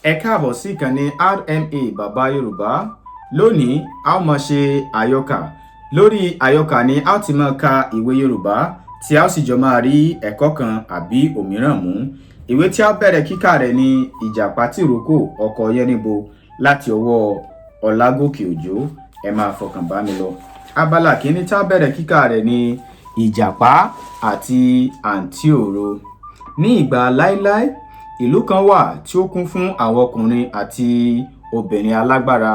Ẹ káàbọ̀ sí ìkànnì RMA Bàbá Yorùbá. Lónìí, a ó máa ṣe àyọkà. Lórí àyọkà ni a ó ti máa ka ìwé Yorùbá tí a ó sì jọ máa rí ẹ̀kọ́ kan àbí òmíràn mú. Ìwé tí a bẹ̀rẹ̀ kíkà rẹ̀ ni Ìjàpá Tìrókò Ọkọ Yáníbo láti ọwọ́ Ọlágòkè Òjó. Ẹ máa fọkàn bá mi lọ. Abala kìíní tá a bẹ̀rẹ̀ kíkà rẹ̀ ni Ìjàpá àti Àǹtí Òro. Ní ìgbà láíláí, ìlú kan wà tí ó kún fún àwọn ọkùnrin àti obìnrin alágbára,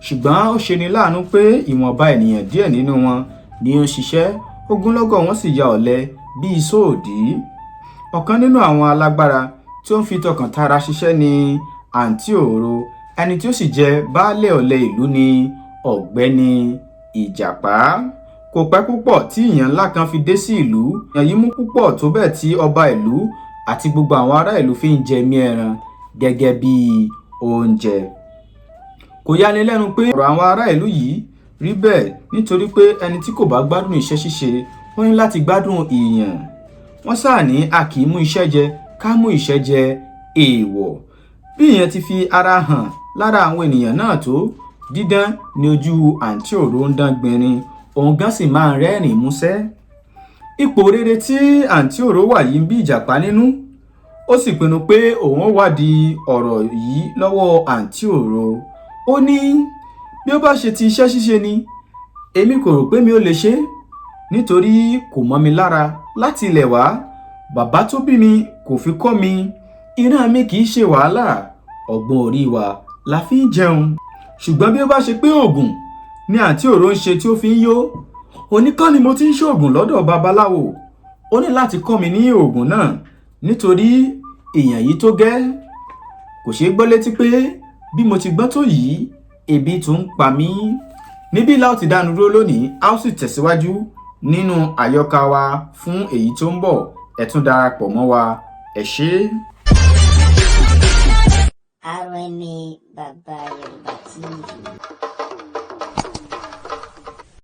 ṣùgbọ́n ó ṣeni láàánú pé ìwọ̀nba ènìyàn díẹ̀ nínú wọn ni ó ń ṣiṣẹ́, ogunlọ́gọ̀ wọn sì ya ọ̀lẹ bíi sóòdì. Ọ̀kan nínú àwọn alágbára tí ó ń fi tọkàntara ṣiṣẹ́ ni Àǹtí Òro, ẹni tí ó sì jẹ́ baálé ọ̀lẹ ìlú ní Ọ̀gbẹ́ni Ìjàpá. Kò pẹ́ púpọ̀ tí ìyàn ńlá kan fi dé sí ìlú. Ìyàn yìí mú púpọ̀ tó bẹ́ẹ̀ tí ọba ìlú àti gbogbo àwọn ará ìlú fi ń jẹ mí ẹran gẹ́gẹ́ bí oúnjẹ. Kò yani lẹ́nu pé ọ̀rọ̀ àwọn ará ìlú yìí rí bẹ́ẹ̀, nítorí pé ẹni tí kò bá gbádùn iṣẹ́ ṣíṣe, ó ní láti gbádùn ìyàn. Wọ́n sáà ní a kì í mú iṣẹ́ jẹ, ká mú ìṣẹ́ jẹ èèwọ̀. Bí ìyàn ti fi ara hàn lára àwọn ènìyàn náà tó, dídán ni ojú Àǹtí Òro ń dán gbinrin, òun gan sì máa ń rẹ́rìn-ín músẹ́. Ipò rere tí Àǹtí Òro wà yìí ń bí Ìjàpá nínú, ó sì pinnu pé òun ó wádìí ọ̀rọ̀ yìí lọ́wọ́ Àǹtí Òro. Ó ní, bí ó bá ṣe ti iṣẹ́ ṣíṣe ni, èmi kò rò pé mi ò lè ṣe é, nítorí kò mọ́ mi lára láti ilẹ̀ wá. Bàbá tó bí mi kò fi kọ́ mi. Ìran mi kì í ṣe wàhálà, ọgbọ́n orí wa la fi ń jẹun. Ṣùgbọ́n bí ó bá ṣe pé oògùn ni Àǹtí Òro ń ṣe tí ó fi ń yó, òní kọ́ ni mo ti ń ṣoògùn lọ́dọ̀ babaláwo. Ó ní láti kọ́ mi ní oògùn náà, nítorí èèyàn yìí tó gẹ́. Kò ṣeé gbọ́ létí pé bí mo ti gbọ́n tó yìí, ebi tún ń pa mí. Níbí la ó ti dánu dúró lónìí, a ó sì tẹ̀síwájú nínú àyọkà wa fún èyí tó ń bọ̀. Ẹ tún darapọ̀ mọ́ wa. Ẹ ṣé. RMA Baba Yoruba TV.